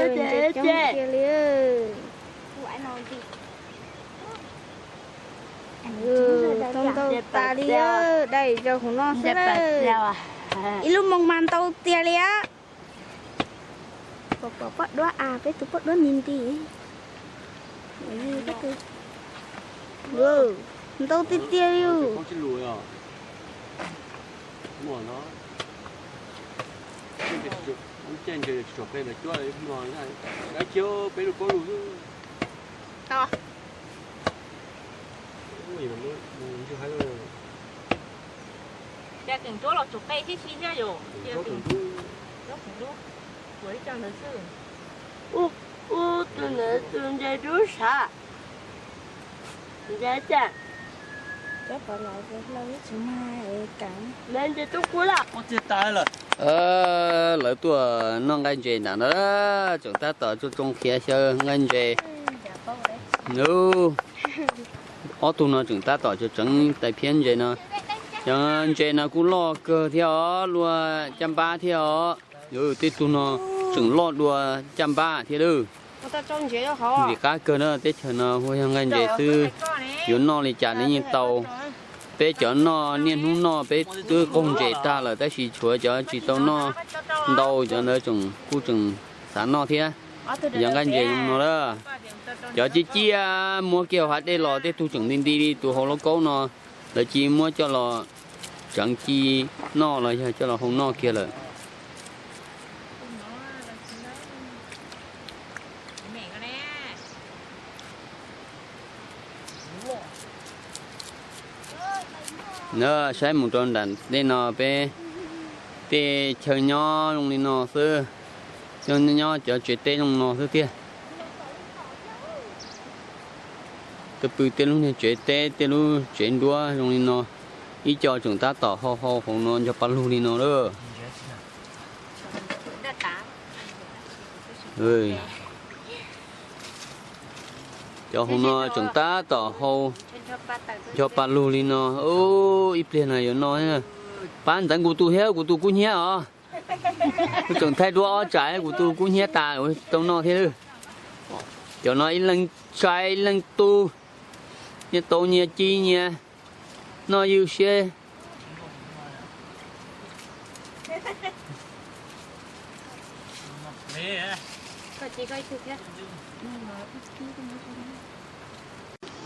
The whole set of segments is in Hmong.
Ntses coob tiag li. Tau ntau tas li, dai rau hauv no xwb. Ib lub moos mas ntau tiag li. Pom pom pob duab a, peb tus pob duab nti nti. Ntau tiag tiag li. Cas tseem ntsuab los tsuas peb xib xib thiab yom. Ua tus ntawd tus ntses dub sav. Ntses cas? Ntses tub qub lawm. Lawv tuaj noj nqaij ntses nram no, tseem tab tom tsoo tsoo qhiav xyaw nqaij ntses. Ob tug no tseem tab tom tseem tseev tais phiab ntses no. Cov ntses no kuj loj kawg thiab os, luaj caj npab thiab os. Tej tug no tseem loj dua caj npab thiab lawm. Ntxim qab kawg na, teb chaws no hu yog nqaij ntses xwb, yuav noj li cas los yeej tau. Peb cov noj niaj hnub noj peb twb qaug ntses tag lawm, tab sis tshuav cov tsis tau noj ntau, cov ntawd tseem kuj tseem xav noj thiab. Yog nqaij ntses zoo no lawm. Cov ciaj ciaj muab kiag hauv hav dej los tej tug tseem nti nti li tus hauv lauj kaub no, lawv cia muab coj los tseev ci noj los yog coj los hau noj kiag lawm. Na, saib mus rau nram tej no peb tej chaw nyob zoo li no xwb, nyob cov tsev teb zoo no xwb tiag. Twb pw tej lub niag tsev teb, tej lub tsev nruab zoo li no, ib co tseem tab tom hau hau hauv no ncho pa lug li no lawm. Cov hauv no tseem tab tom hau ncho pa lug li no. Ib pliag no yuav no, pab ntxeev kuv tus thiab, kuv tus kub hnyiab os. Kuv tseem thaij duab ob tsam kuv tus kub hnyiab tas tau noj thiab. Cov no ib leeg tshais ib leeg tu, nyias tau nyias ci nyias noj ywj siab.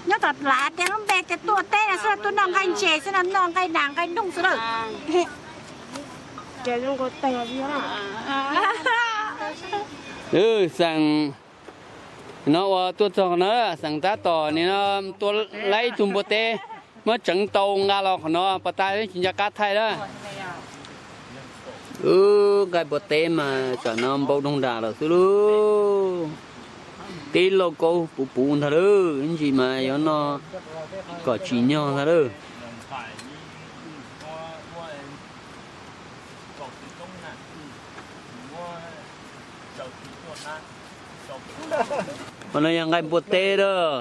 Nyob tom lav tias lub npe tias tuaj teb no xwb, tuaj noj nqaij ntses xwb no, noj nqaij nas nqaij noog xwb lawm. Xeem no uas tuaj txog qhov no, xeem tab tom nim no tuaj laib ib tug npua teb, muab tseev tau nqa los qhov no pas tas tsis nco qab thaij na. Nqaij npua teb mas tsam no npau doog nram lawm xwb lauj. Tib lauj kaub puv puv ntag lauj, ib ntsis mas yuav noj kom tsim nyog ntag lauj. Qhov no yog nqaij npua teb lawm.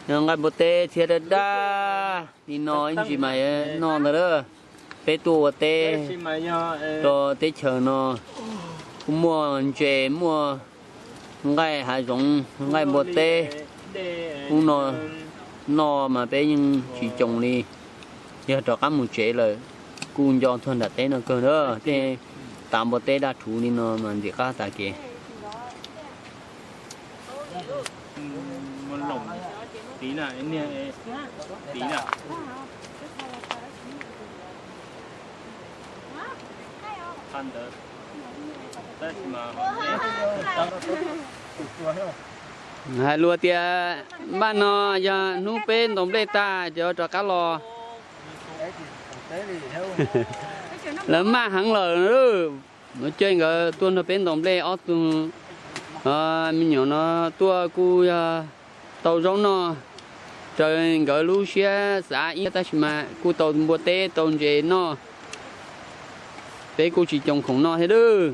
Yog nqaij npua teb txhiab daj daj li no ib ntsis mas noj ntag lawm. Peb tuaj ua teb rau teb chaws no kuj muaj ntses, muaj nqaij hav zoov, nqaij npua teb, ub no noj mas peb yeej tsis coos li. Yog rov qab mus tsev lawm kuj nco txog nram teb no kawg na, tej tav npua teb daj rhuv li no mas ntxim qab tas kev. Hais lus tias npaj no yog hnub peb ntaus nplej tag cov rov qab los. Lawv maj heev lawm. Nuv Coj nkawd tuaj nrog peb ntaus nplej, ob tug me nyuam no tuaj kuj yog tau zaub noj raws nkawd lub siab xav ib, tab sis mas kuj tau npua teb tau ntses noj. Peb kuj tsis coos khoom noj thiab lawm.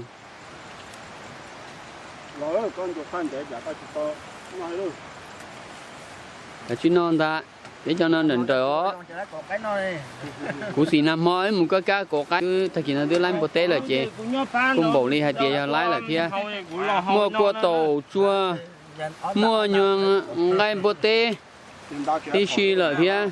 Kav tsij noj ntag. Peb cov no nrawm nrawm os. Kuv xim nag hmo wb mus kab kab kov qaib, tag kis no twb laib npua teb lawm ces kuj npaum li hais tias yog laib lawm thiab. Muaj kua taum tsuag, muaj nyuag nqaij npua teb tib si lawm thiab.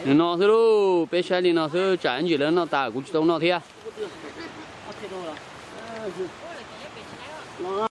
Nws no xwb lauj, peb saib li no xwb, tsam ntsis lawv noj tas kuv tsis tau noj thiab.